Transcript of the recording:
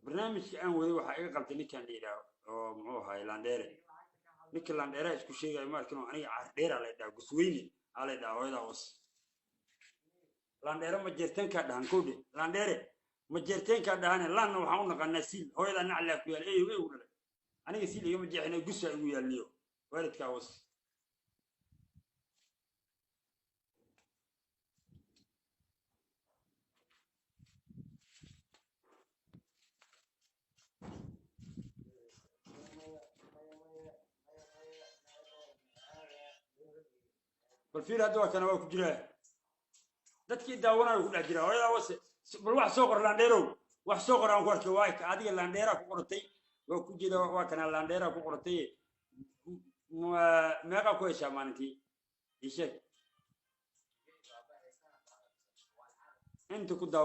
Barnaamijka aan waday waxaa iga qabtay ninkan la yidhaaho oo muxuu ahaay Landheere. Ninka Landheeraha isku sheegayo ma arkin oo aniga Cardheera la dhaha, Gusweyne aa la dhaha, hooyadaa was. Landheere ma jeerteenkaa dhahan kowdhe, Landheere ma jeerteenkaa dhahane, laanna waxaan u naqaanaa siil. Hooyadaa naclaa ku yaal, eyow eyow dhalay. Aniga siil igama jeexina, gusaa igu yaalniyo, waalidkaa was. Bal fiir hadda, waa kana, waa ku jiraa, dadkii daawanayo ku dhex jiraa. Hooyadaa wase. Bal wax soo qor Landheerow, wax soo qor aan ku arkay. Waa ka adiga Landheeraa ku qoratay, waa ku jeeda, waa kana Landheeraa ku qoratay. Meeqaa ku heshaa maalintii? Ii sheeg inta ku daaw.